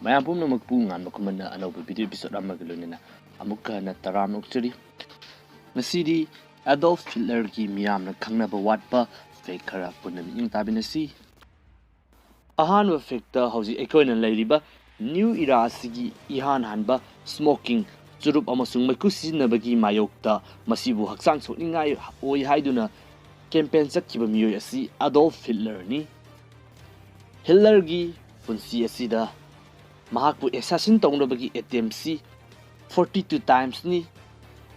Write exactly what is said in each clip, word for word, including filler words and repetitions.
ꯃꯌꯥꯝ ꯄꯨꯝꯅꯃꯛꯄꯨ ꯉꯥꯟꯕ ꯈꯨꯃꯟꯅ ꯑꯅꯧꯕ ꯚꯤꯗꯤꯑꯣ ꯑꯦꯄꯤꯁꯣꯗ ꯑꯃꯒ ꯂꯣꯏꯅꯅ ꯑꯃꯨꯛꯀ ꯍꯟꯅ ꯇꯔꯥꯝꯅ ꯑꯣꯛꯆꯔꯤ꯫ ꯉꯁꯤꯗꯤ ꯑꯦꯗꯣꯜꯐ ꯍꯤꯠꯂꯔꯒꯤ ꯃꯤꯌꯥꯝꯅ ꯈꯪꯅꯕ ꯋꯥꯠꯄ ꯐꯦꯛ ꯈꯔ ꯄꯨꯟꯅ ꯃꯤꯠꯌꯦꯡ ꯇꯥꯃꯤꯟꯅꯁꯤ꯫ ꯑꯍꯥꯟꯕ ꯐꯦꯛꯇ, ꯍꯧꯖꯤꯛ ꯑꯩꯈꯣꯏꯅ ꯂꯩꯔꯤꯕ ꯅ꯭ꯌꯨ ꯏꯔꯥ ꯑꯁꯤꯒꯤ ꯏꯍꯥꯟ ꯍꯥꯟꯕ ꯁ꯭ꯃꯣꯀꯤꯡ, ꯆꯨꯔꯨꯞ ꯑꯃꯁꯨꯡ ꯃꯩꯈꯨ ꯁꯤꯖꯤꯟꯅꯕꯒꯤ ꯃꯥꯌꯣꯛꯇ ꯃꯁꯤꯕꯨ ꯍꯛꯆꯥꯡ ꯁꯣꯛꯅꯤꯡꯉꯥꯏ ꯑꯣꯏ ꯍꯥꯏꯗꯨꯅ ꯀꯦꯝꯄꯦꯟ ꯆꯠꯈꯤꯕ ꯃꯤꯑꯣꯏ ꯑꯁꯤ ꯑꯦꯗꯣꯜꯐ ꯍꯤꯠꯂꯔꯅꯤ꯫ ꯍꯤꯠꯂꯔꯒꯤ ꯄꯨꯟꯁꯤ ꯑꯁꯤꯗ ꯃꯍꯥꯛꯄꯨ ꯑꯦꯁꯥꯁꯤꯟ ꯇꯧꯅꯕꯒꯤ ꯑꯦꯇꯦꯝꯁꯤ ꯐꯣꯔꯇꯤ ꯇꯨ ꯇꯥꯏꯝꯁꯅꯤ꯫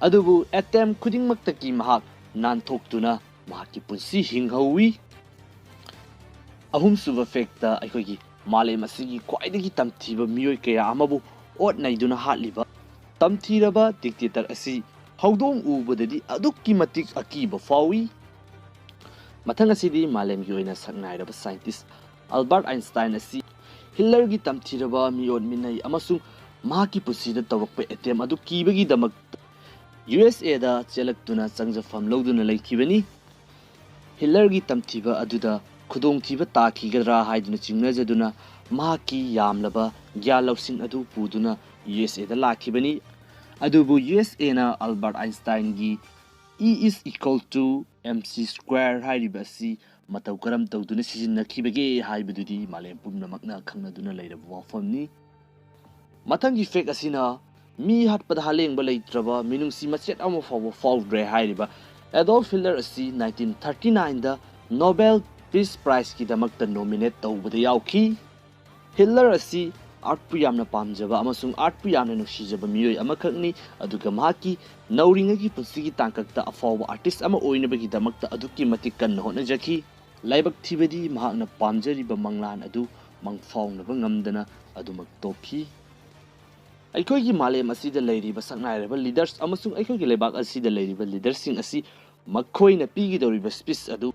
ꯑꯗꯨꯕꯨ ꯑꯦꯇꯦꯝ ꯈꯨꯗꯤꯡꯃꯛꯇꯒꯤ ꯃꯍꯥꯛ ꯅꯥꯟꯊꯣꯛꯇꯨꯅ ꯃꯍꯥꯛꯀꯤ ꯄꯨꯟꯁꯤ ꯍꯤꯡꯍꯧꯋꯤ꯫ ꯑꯍꯨꯝꯁꯨꯕ ꯐꯦꯛꯇ, ꯑꯩꯈꯣꯏꯒꯤ ꯃꯥꯂꯦꯝ ꯑꯁꯤꯒꯤ ꯈ꯭ꯋꯥꯏꯗꯒꯤ ꯇꯝꯊꯤꯕ ꯃꯤꯑꯣꯏ ꯀꯌꯥ ꯑꯃꯕꯨ ꯑꯣꯠ ꯅꯩꯗꯨꯅ ꯍꯥꯠꯂꯤꯕ ꯇꯝꯊꯤꯔꯕ ꯗꯤꯛꯇꯦꯇꯔ ꯑꯁꯤ ꯍꯧꯗꯣꯡ ꯎꯕꯗꯗꯤ ꯑꯗꯨꯛꯀꯤ ꯃꯇꯤꯛ ꯑꯀꯤꯕ ꯐꯥꯎꯏ꯫ ꯃꯊꯪ ꯑꯁꯤꯗꯤ ꯃꯥꯂꯦꯝꯒꯤ ꯑꯣꯏꯅ ꯁꯛꯅꯥꯏꯔꯕ ꯁꯥꯏꯟꯇꯤꯁ ꯑꯜꯕꯥꯔꯠ ꯑꯥꯏꯟꯁꯇꯥꯏꯟ ꯑꯁꯤ ꯍꯤꯠꯂꯔꯒꯤ ꯇꯝꯊꯤꯔꯕ ꯃꯤꯑꯣꯠ ꯃꯤꯅꯩ ꯑꯃꯁꯨꯡ ꯃꯍꯥꯛꯀꯤ ꯄꯨꯟꯁꯤꯗ ꯇꯧꯔꯛꯄ ꯑꯦꯇꯦꯝ ꯑꯗꯨ ꯀꯤꯕꯒꯤꯗꯃꯛ ꯌꯨ ꯑꯦꯁ ꯑꯦꯗ ꯆꯦꯜꯂꯛꯇꯨꯅ ꯆꯪꯖꯐꯝ ꯂꯧꯗꯨꯅ ꯂꯩꯈꯤꯕꯅꯤ꯫ ꯍꯤꯠꯂꯔꯒꯤ ꯇꯝꯊꯤꯕ ꯑꯗꯨꯗ ꯈꯨꯗꯣꯡꯊꯤꯕ ꯇꯥꯈꯤꯒꯗ꯭ꯔꯥ ꯍꯥꯏꯗꯨꯅ ꯆꯤꯡꯅꯖꯗꯨꯅ ꯃꯍꯥꯛꯀꯤ ꯌꯥꯝꯂꯕ ꯒ꯭ꯌꯥꯟ ꯂꯧꯁꯤꯡ ꯑꯗꯨ ꯄꯨꯗꯨꯅ ꯌꯨ ꯑꯦꯁ ꯑꯦꯗ ꯂꯥꯛꯈꯤꯕꯅꯤ꯫ ꯑꯗꯨꯕꯨ ꯌꯨ ꯑꯦꯁ ꯑꯦꯅ Albert ꯑꯥꯏꯟꯁꯇꯥꯏꯟꯒꯤ E is equal to M C square ꯍꯥꯏꯔꯤꯕ ꯑꯁꯤ ꯃꯇꯧ ꯀꯔꯝ ꯇꯧꯗꯨꯅ ꯁꯤꯖꯤꯟꯅꯈꯤꯕꯒꯦ ꯍꯥꯏꯕꯗꯨꯗꯤ ꯃꯥꯂꯦꯝ ꯄꯨꯝꯅꯃꯛꯅ ꯈꯪꯅꯗꯨꯅ ꯂꯩꯔꯕ ꯋꯥꯐꯝꯅꯤ꯫ ꯃꯊꯪꯒꯤ ꯐꯦꯛ ꯑꯁꯤꯅ ꯃꯤ ꯍꯥꯠꯄꯗ ꯍꯥꯂꯦꯡꯕ ꯂꯩꯇ꯭ꯔꯕ, ꯃꯤꯅꯨꯡꯁꯤ ꯃꯆꯦꯠ ꯑꯃ ꯐꯥꯎꯕ ꯐꯥꯎꯗ꯭ꯔꯦ ꯍꯥꯏꯔꯤꯕ ꯑꯦꯗꯣꯜꯐ ꯍꯤꯠꯂꯔ ꯑꯁꯤ ꯅꯥꯏꯟꯇꯤꯟ ꯊꯥꯔꯇꯤ ꯅꯥꯏꯟꯗ ꯅꯣꯕꯦꯜ ꯄꯤꯁ ꯄ꯭ꯔꯥꯏꯖꯀꯤꯗꯃꯛꯇ ꯅꯣꯃꯤꯅꯦꯠ ꯇꯧꯕꯗ ꯌꯥꯎꯈꯤ꯫ ꯍꯤꯠꯂꯔ ꯑꯁꯤ ꯑꯥꯔꯠꯄꯨ ꯌꯥꯝꯅ ꯄꯥꯝꯖꯕ ꯑꯃꯁꯨꯡ ꯑꯥꯔꯠꯄꯨ ꯌꯥꯝꯅ ꯅꯨꯡꯁꯤꯖꯕ ꯃꯤꯑꯣꯏ ꯑꯃꯈꯛꯅꯤ, ꯑꯗꯨꯒ ꯃꯍꯥꯛꯀꯤ ꯅꯧꯔꯤꯉꯩꯒꯤ ꯄꯨꯟꯁꯤꯒꯤ ꯇꯥꯡꯀꯛꯇ ꯑꯐꯥꯎꯕ ꯑꯥꯔꯇꯤꯁ ꯑꯃ ꯑꯣꯏꯅꯕꯒꯤꯗꯃꯛꯇ ꯑꯗꯨꯛꯀꯤ ꯃꯇꯤꯛ ꯀꯟꯅ ꯍꯣꯠꯅꯖꯈꯤ꯫ ꯂꯥꯏꯕꯛ ꯊꯤꯕꯗꯤ ꯃꯍꯥꯛꯅ ꯄꯥꯝꯖꯔꯤꯕ ꯃꯪꯂꯥꯟ ꯑꯗꯨ ꯃꯪꯐꯥꯎꯅꯕ ꯉꯝꯗꯅ ꯑꯗꯨꯃꯛ ꯇꯣꯛꯈꯤ꯫ ꯑꯩꯈꯣꯏꯒꯤ ꯃꯥꯂꯦꯝ ꯑꯁꯤꯗ ꯂꯩꯔꯤꯕ ꯁꯛꯅꯥꯏꯔꯕ ꯂꯤꯗꯔꯁ ꯑꯃꯁꯨꯡ ꯑꯩꯈꯣꯏꯒꯤ ꯂꯩꯕꯥꯛ ꯑꯁꯤꯗ ꯂꯩꯔꯤꯕ ꯂꯤꯗꯔꯁꯤꯡ ꯑꯁꯤ ꯃꯈꯣꯏꯅ ꯄꯤꯒꯗꯧꯔꯤꯕ ꯁ꯭ꯄꯤꯆ ꯑꯗꯨ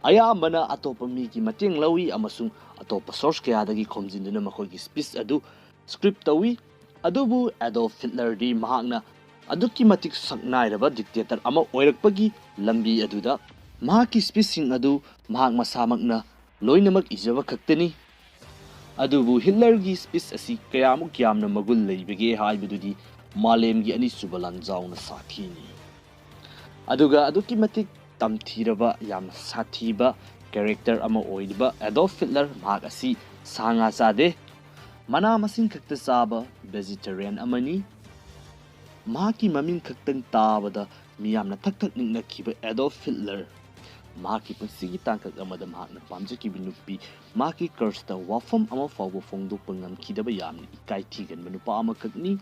ꯑꯌꯥꯝꯕꯅ ꯑꯇꯣꯞꯄ ꯃꯤꯒꯤ ꯃꯇꯦꯡ ꯂꯧꯏ ꯑꯃꯁꯨꯡ ꯑꯇꯣꯞꯄ ꯁꯣꯔꯁ ꯀꯌꯥꯗꯒꯤ ꯈꯣꯝꯖꯤꯟꯗꯨꯅ ꯃꯈꯣꯏꯒꯤ ꯁ꯭ꯄꯤꯆ ꯑꯗꯨ ꯁ꯭ꯀ꯭ꯔꯤꯞ ꯇꯧꯏ꯫ ꯑꯗꯨꯕꯨ ꯑꯦꯗꯣꯜꯐ ꯍꯤꯠꯂꯔꯗꯤ ꯃꯍꯥꯛꯅ ꯑꯗꯨꯛꯀꯤ ꯃꯇꯤꯛ ꯁꯛꯅꯥꯏꯔꯕ ꯗꯤꯛꯇꯦꯇꯔ ꯑꯃ ꯑꯣꯏꯔꯛꯄꯒꯤ ꯂꯝꯕꯤ ꯑꯗꯨꯗ ꯃꯍꯥꯛꯀꯤ ꯁ꯭ꯄꯤꯆꯁꯤꯡ ꯑꯗꯨ ꯃꯍꯥꯛ ꯃꯁꯥꯃꯛꯅ ꯂꯣꯏꯅꯃꯛ ꯏꯖꯕ ꯈꯛꯇꯅꯤ꯫ ꯑꯗꯨꯕꯨ ꯍꯤꯠꯂꯔꯒꯤ ꯁ꯭ꯄꯤꯆ ꯑꯁꯤ ꯀꯌꯥꯃꯨꯛ ꯌꯥꯝꯅ ꯃꯒꯨꯟ ꯂꯩꯕꯒꯦ ꯍꯥꯏꯕꯗꯨꯗꯤ ꯃꯥꯂꯦꯝꯒꯤ ꯑꯅꯤꯁꯨꯕ ꯂꯥꯟꯖꯥꯎꯅ ꯁꯥꯈꯤꯅꯤ꯫ ꯑꯗꯨꯒ ꯑꯗꯨꯛꯀꯤ ꯃꯇꯤꯛ ꯇꯝꯊꯤꯔꯕ, ꯌꯥꯝꯅ ꯁꯥꯊꯤꯕ ꯀꯦꯔꯦꯛꯇꯔ ꯑꯃ ꯑꯣꯏꯔꯤꯕ ꯑꯦꯗꯣꯜꯐ ꯍꯤꯠꯂꯔ, ꯃꯍꯥꯛ ꯑꯁꯤ ꯁꯥ ꯉꯥ ꯆꯥꯗꯦ, ꯃꯅꯥ ꯃꯁꯤꯡ ꯈꯛꯇ ꯆꯥꯕ ꯚꯦꯖꯤꯇꯦꯔꯤꯌꯟ ꯑꯃꯅꯤ꯫ ꯃꯍꯥꯛꯀꯤ ꯃꯃꯤꯡ ꯈꯛꯇꯪ ꯇꯥꯕꯗ ꯃꯤꯌꯥꯝꯅ ꯊꯛ ꯊꯛ ꯅꯤꯛꯅꯈꯤꯕ ꯑꯦꯗꯣꯜꯐ ꯍꯤꯠꯂꯔ, ꯃꯍꯥꯛꯀꯤ ꯄꯨꯟꯁꯤꯒꯤ ꯇꯥꯡꯀꯛ ꯑꯃꯗ ꯃꯍꯥꯛꯅ ꯄꯥꯝꯖꯈꯤꯕ ꯅꯨꯄꯤ, ꯃꯍꯥꯛꯀꯤ ꯀ꯭ꯔꯁꯇ ꯋꯥꯐꯝ ꯑꯃ ꯐꯥꯎꯕ ꯐꯣꯡꯗꯣꯛꯄ ꯉꯝꯈꯤꯗꯕ ꯌꯥꯝꯅ ꯏꯀꯥꯏ ꯊꯤꯒꯟꯕ ꯅꯨꯄꯥ ꯑꯃꯈꯛꯅꯤ꯫